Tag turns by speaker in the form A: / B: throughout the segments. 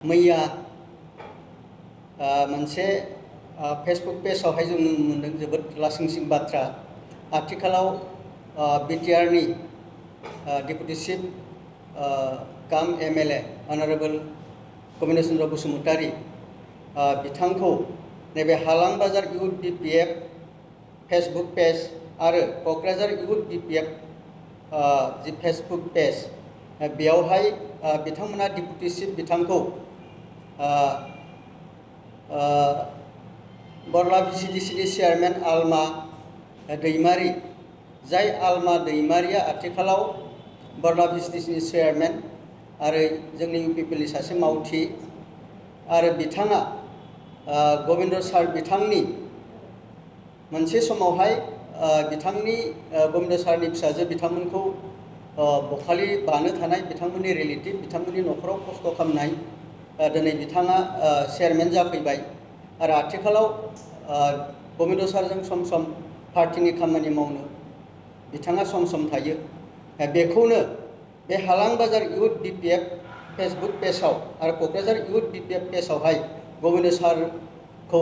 A: मैया मोनसे फेसबुक पेजावहाय जों नुनो मोनदों जोबोद लासिंसिं बाथ्रा। आथिखालाव बिटिआरनि डेपुटि चिफ काम एमएलए अनारेबल गबिन्द चन्द्र बसुमतारी बिथांखौ नैबे हालां बाजार इउथ बिपिएफ फेसबुक पेज आरो क'क्राझार इउथ बिपिएफ जि फेसबुक पेज बेयावहाय बिथांमोना डेपुटि चिफ बिथांखौ बरला भिसिडिसिनि चेयारमेन आलमा दैमारी, जाय आलमा दैमारिया आथिखालाव बरला भिसिडिसिनि चेयारमेन आरो जोंनि इउपिपिएलनि सासे मावथि, आरो बिथाङा गबिन्द सार बिथांनि मोनसे समावहाय बिथांनि गबिन्द सारनि फिसाजो बिथांमोनखौ बखालि बानो थानाय बिथांमोननि रिलेटिभ बिथांमोननि न'खराव खस्थ' खालामनाय दिनै बिथाङा चेयारमेन जाफैबाय आरो आथिखालाव गबिन्द सारजों सम सम पार्टिनि खामानि मावनो बिथाङा सम सम थायो। बेखौनो बे हालां बाजार इउथ बिपिएफ फेसबुक पेजाव आरो क'क्राझार इउथ बिपिएफ पेजावहाय गबिन्द सारखौ,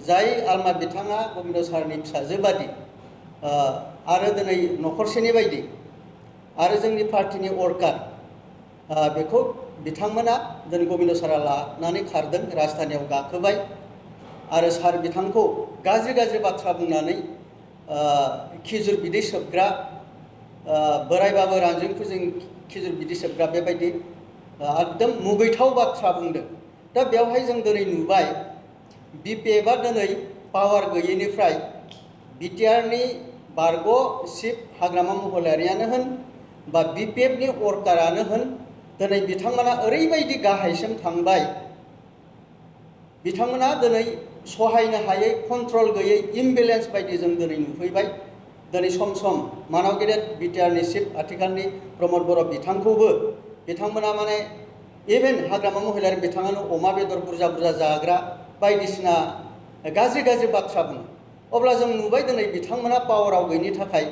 A: जाय आलमा बिथाङा गबिन्द सारनि फिसाजो बादि आरो दिनै न'खरसेनि बायदि आरो जोंनि पार्टिनि वर्कार, बेखौ बिथांमोना दिनै गबिन्द सारा लानानै खारदों, राजधानियाव गाखोबाय आरो सार बिथांखौ गाज्रि गाज्रि बाथ्रा बुंनानै खिजुर बिदै सोबग्रा, बोरायबाबो रांजेंफोरजों खिजुर बिदै सोबग्रा बेबायदि एकदम मुगैथाव बाथ्रा बुंदों। दा बेवहाय जों दिनै नुबाय बिपिएफआ दिनै पावार गैयैनिफ्राय बिटिआरनि बारग' चिफ हाग्रामा महिलारियानो होन बा बिपिएफनि वर्कारानो होन, दिनै बिथांमोना ओरैबायदि गाहायसिम थांबाय, बिथांमोना दिनै सहायनो हायै, कन्ट्रल गैयै, इमबेलेन्स बायदि जों दिनै नुफैबाय। दिनै सम सम मानाव गेदेर बिटिआरनि चिफ आथिखालनि प्रमद बर' बिथांखौबो बिथांमोना माने इभेन हाग्रामा महिलारि बिथाङानो अमा बेदर बुरजा बुरजा जाग्रा बायदिसिना गाज्रि गाज्रि बाथ्रा बुङो। अब्ला जों नुबाय दिनै बिथांमोना पावाराव गैयिनि थाखाय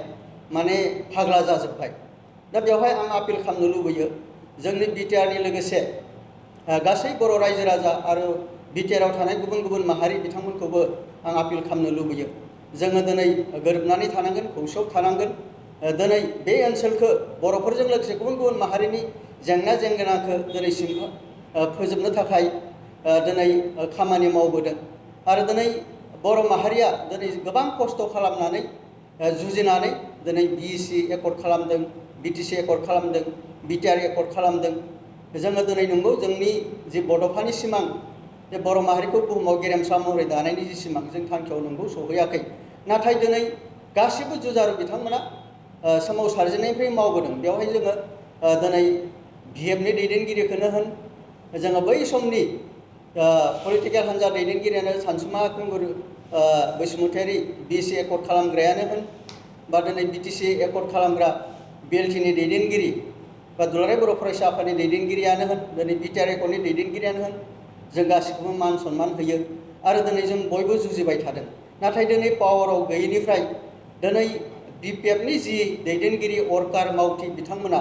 A: माने फाग्ला जाजोब्बाय। दा बेवहाय आं आपिल खालामनो लुबैयो जोंनि बिटिआरनि लोगोसे गासै बर' रायजो राजा आरो बिटिआराव थानाय गुबुन गुबुन माहारि बिथांमोनखौबो आं आपिल खालामनो लुबैयो। जोङो दिनै गोरोबनानै थानांगोन, खौसेयाव थानांगोन। दिनै बे ओनसोलखौ बर'फोरजों लोगोसे गुबुन गुबुन माहारिनि जेंना जेंगोनाखौ दिनैसिम फोजोबनो थाखाय दिनै खामानि मावबोदों आरो दिनै बर' माहारिया दिनै गोबां खस्थ' खालामनानै जुजिनानै दिनै बिइसि एकर्ड खालामदों, बिटिसि एकर्ड खालामदों, बिटिआर एकर्ड खालामदों। जोङो दिनै नंगौ जोंनि जि बड'फानि सिमां, जे बर' माहारिखौ बुहुमाव गेरेमसा महरै दानायनि जि सिमां, जों थांखियाव नंगौ सहैयाखै। नाथाय दिनै गासिबो जुजारु बिथांमोना सोमावसारजेननायनिफ्राय मावबोदों। बेवहाय जोङो दिनै भिएफनि दैदेनगिरिखौनो होन, जोङो बै समनि पलिटिकेल हान्जा दैदेनगिरियानो सानसुमा खुंगुर बसुमतारी बिएसि एकर्ड खालामग्रायानो होन, बा दिनै बिटिसि एकर्ड खालामग्रा बिएलटिनि दैदेनगिरि बा दुलाराय बर' फरायसा आफादनि दैदेनगिरियानो होन, दिनै बिटिआर एकर्डनि दैदेनगिरियानो होन, जों गासिखौबो मान सनमान होयो आरो दिनै जों बयबो जुजिबाय थादों। नाथाय दिनै पावाराव गैयैनिफ्राय दिनै बिपिएफनि जि दैदेनगिरि, वर्कार, मावथि बिथांमोना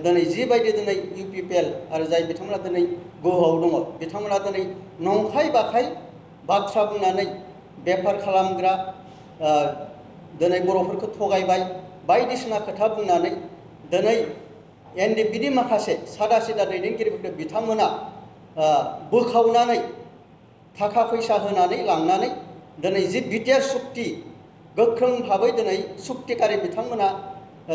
A: दिनै जिबायदि दिनै इउपिपिएल आरो जाय बिथांमोना दिनै गोहोआव दङ, बिथांमोना दिनै नंखाय बाखाय बाथ्रा बुंनानै बेफार खालामग्रा, दिनै बर'फोरखौ थगायबाय, बायदिसिना खोथा बुंनानै दिनै एनडिएफबिनि माखासे सादा सिदा दैदेनगिरिफोरखौ बिथांमोना बोखावनानै थाखा फैसा होनानै लांनानै दिनै जि बिटिआर सुक्ति गोख्रों भाबै दिनै सुक्तिकारि बिथांमोना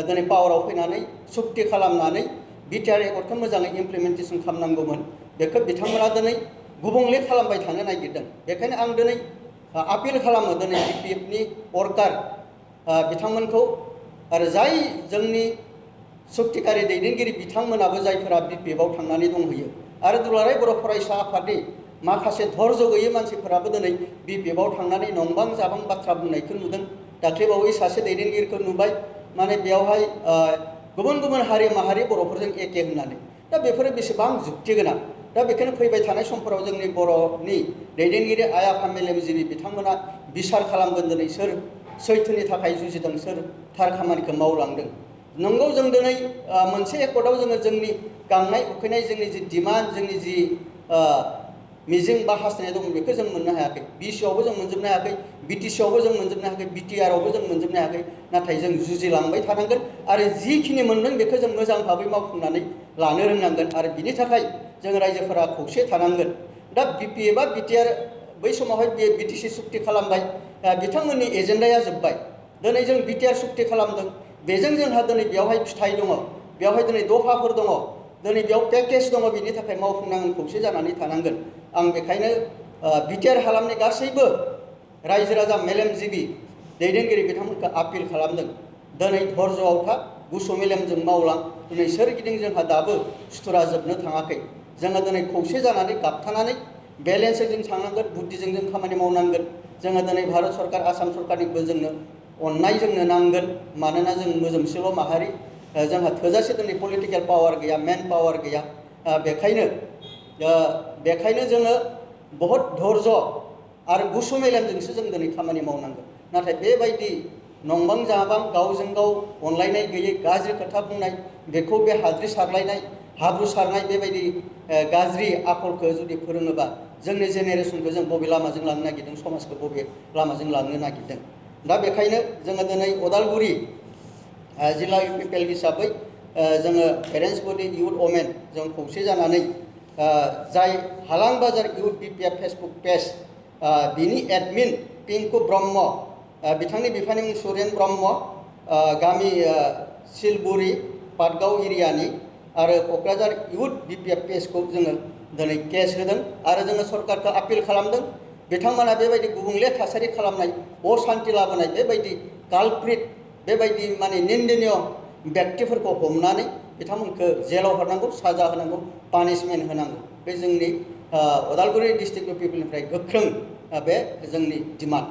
A: दिनै पावाराव फैनानै सुक्ति खालामनानै बिटिआर एकर्डखौ मोजाङै इमप्लिमेन्टेसन खालामनांगौमोन, बेखौ बिथांमोना दिनै गुबुंले खालामबाय थानो नागिरदों। बेखायनो आं दिनै आपिल खालामो दिनै बिपिएफनि वर्कार बिथांमोनखौ आरो जाय जोंनि सुक्तिकारि दैदेनगिरि बिथांमोनाबो जायफोरा बिपिएफआव थांनानै दंहैयो आरो दुलाराय बर' फरायसा आफादनि माखासे धर्ज गैयै मानसिफोराबो दिनै बिपिएफआव थांनानै नंबां जाबां बाथ्रा बुंनायखौ नुदों। दाख्लैबावै सासे दैदेनगिरिखौ नुबाय, माने बेयावहाय गुबुन गुबुन हारि माहारि बर'फोरजों एखे होननानै। दा बेफोरो बेसेबां जुक्ति गोनां। दा बेखायनो फैबाय थानाय समफोराव जोंनि बर'नि दैदेनगिरि आइ आफा मेलेमजिबि बिथांमोना बिसार खालामगोन दिनै सोर सैथोनि थाखाय जुजिदों, सोर थार खामानिखौ मावलांदों। नंगौ जों दिनै मोनसे एकर्डआव जोङो जोंनि गांनाय उखैनाय, जोंनि जि डिमान्ड, जोंनि जि मिजिं बा हास्थायनाय दंमोन बेखौ जों मोननो हायाखै। बिसिआवबो जों मोनजोबनो हायाखै, बिटिसिआवबो जों मोनजोबनो हायाखै, बिटिआरआवबो जों मोनजोबनो हायाखै। नाथाय जों जुजिलांबाय थानांगोन आरो जिखिनि मोनदों बेखौ जों मोजां भाबै मावफुंनानै लानो रोंनांगोन आरो बिनि थाखाय जों रायजोफोरा खौसे थानांगोन। दा बिपिए बा बिटिआर बै समावहाय बिटिसि सुक्ति खालामबाय, बिथांमोननि एजेन्डाया जोब्बाय। दिनै जों बिटिआर सुक्ति खालामदों, बेजों जोंहा दिनै बेवहाय फिथाइ दङ, बेवहाय दिनै दफाफोर दङ, दिनै बेयाव पेकेज दङ, बिनि थाखाय मावफुंनांगोन, खौसे जानानै थानांगोन। आं बेखायनो बिटिआर हालामनि गासैबो रायजो राजा मेलेमजिबि दैदेनगिरि बिथांमोनखौ आपिल खालामदों, दिनै धर्जआव था, गुसु मेलेमजों मावलां। दिनै सोरगिदिं जोंहा दाबो सुथुरा जोबनो थाङाखै। जोङो दिनै खौसे जानानै गाबथानानै बेलेन्सै जों थांनांगोन, बुद्धिजों जों खामानि मावनांगोन। जोङो दिनै भारत सरकार, आसाम सरकारनिबो जोंनो अननाय जोंनो नांगोन, मानोना जों मोजोमसेल' माहारि, जोंहा थोजासे दिनै पलिटिकेल पावार गैया, मेन पावार गैया। बेखायनो जोङो बहुत धर्ज आरो गुसु मेलेमजोंसो जों दिनै खामानि मावनांगोन। नाथाय बेबायदि नंबां जाबां गावजों गाव अनलायनाय गैयै, गाज्रि खोथा बुंनाय, बेखौ बे हाद्रि सारलायनाय, हाब्रु सारनाय, बेबायदि गाज्रि आखलखौ जुदि फोरोङोबा जोंनि जेनेरेसनखौ जों बबे लामाजों लांनो नागिरदों, समाजखौ बबे लामाजों लांनो नागिरदों। दा बेखायनो जोङो दिनै उदालगुरि जिल्ला इउपिपिएल हिसाबै जोङो पेरेन्टस बडि इउथ वमेन जों खौसे जानानै जाय हालां बाजार इउथ बिपिएफ फेसबुक पेज, बिनि एडमिन पिंकु ब्रह्म, बिथांनि बिफानि मुं सुरेन ब्रह्म, गामि सिलबुरि पाटगाव एरियानि, आरो क'क्राझार इउथ बिपिएफ पेजखौ जोङो दिनै केस होदों आरो जोङो सरकारखौ आपिल खालामदों। बिथांमोना बेबायदि गुबुंले थासारि खालामनाय, असान्ति लाबोनाय बेबायदि कालप्रिट, बेबायदि माने निन्दनीय व्यक्तिफोरखौ हमनानै बिथांमोनखौ जेलाव हरनांगौ, साजा होनांगौ, पानिशमेन्ट होनांगौ। बे जोंनि उदालगुरि डिस्ट्रिक्ट इउपिपिएलनिफ्राय गोख्रों बे जोंनि डिमान्ड।